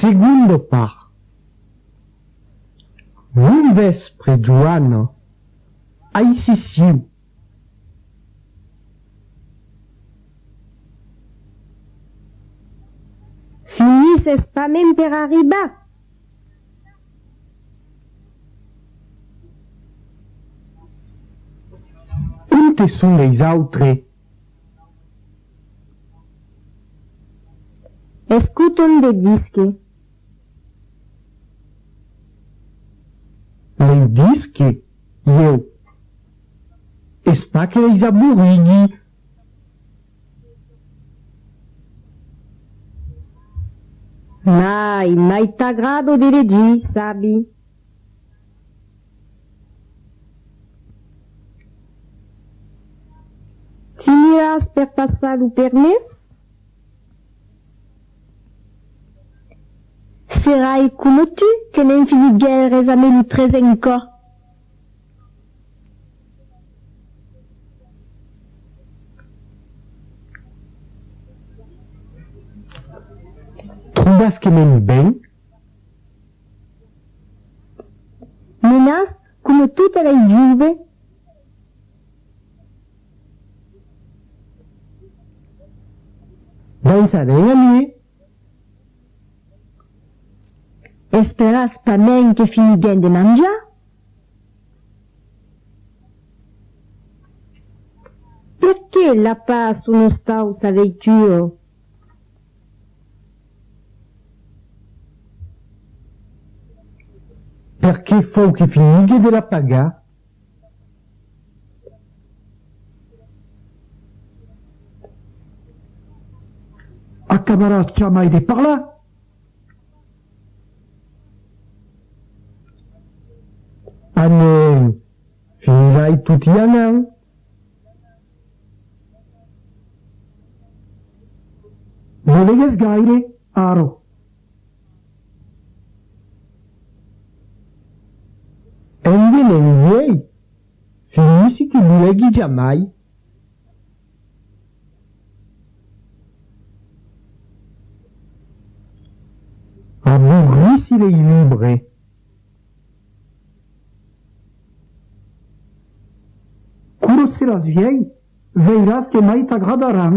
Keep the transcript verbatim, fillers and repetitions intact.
Segonda part. Bon vèspre, Joana. Aicí siáu. Finisses pasmens per arribar? Onte son leis autres? Escotan de disques. Lei disques, ieu. Es pas que leis aborrigui. Mai, mai t'agrada de legir, sabi. Finiràs per passar lo permés? Serai coma tu que ne'n finiguères amé lo tresen còp. Trobas que meni ben? Menas coma totes lei joves. Dançarem amé. Esperas pasmens que finiguem de manjar? Perqué l'a pas a son ostau sa veitura? Perqué fau que finigue de la pagar. Acabaràs jamai de parlar. Anem, finirai tot i anant. Bolegues gaire, ara. En venent uèi, finissi que bolegui jamai. Aborrissi lei libres. Quora seràs vièlh, veiràs que mai t'agradaràn.